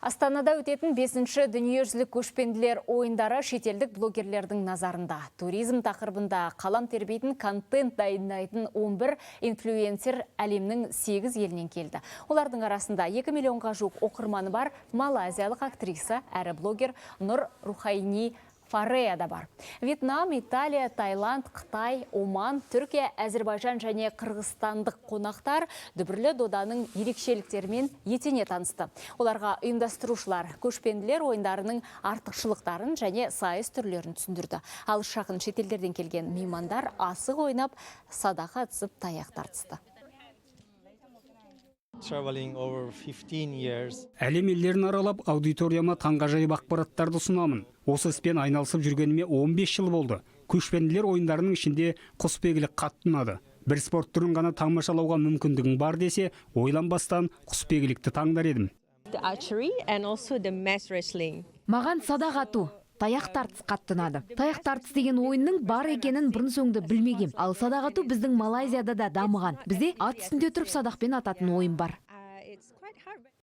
Астанада өтетін бесінші дүниежүзілік көшпенділер ойындары шетелдік блогерлердің назарында. Туризм тақырыбында қалам тербейтін, контент дайындайтын 11 инфлюенсер әлемнің 8 елінен келді. Олардың арасында 2 миллионға жуық оқырманы бар малайзиялық актриса әрі блогер Нұр Рухайни Фарея да бар. Вьетнам, Италия, Таиланд, Қытай, Оман, Түркия, Әзірбайжан және қырғызстандық қонақтар дүбірлі доданың ерекшеліктерімен етене танысты. Оларға ұйымдастырушылар көшпенділер ойындарының артықшылықтарын және сайыс түрлерін түсіндірді. Алыс жақын шетелдерден келген меймандар асық ойнап, садақ атысып, таяқ тартысты. Traveling over 15 years. Әлем елдерін аралап, аудиторияма таңғажайып ақпараттарды ұсынамын. Осы іспен айналысып жүргеніме 15 жыл болды. Көшпенділер ойындарының ішінде құсбегілік қатты ұнады. Бір спорт түрін ғана тамашалауға мүмкіндігің бар десе, ойланбастан құсбегілікті таңдар едім. The archery and also the mass wrestling. Маған садақ ату, таяқ тартыс қатты ұнады. Таяқ тартыс деген ойынның бар екенін бұрын соңды білмегем. Ал садақ ату біздің Малайзияда да дамыған. Бізде ат үстінде тұрып садақпен ататын ойын бар. It's quite hard.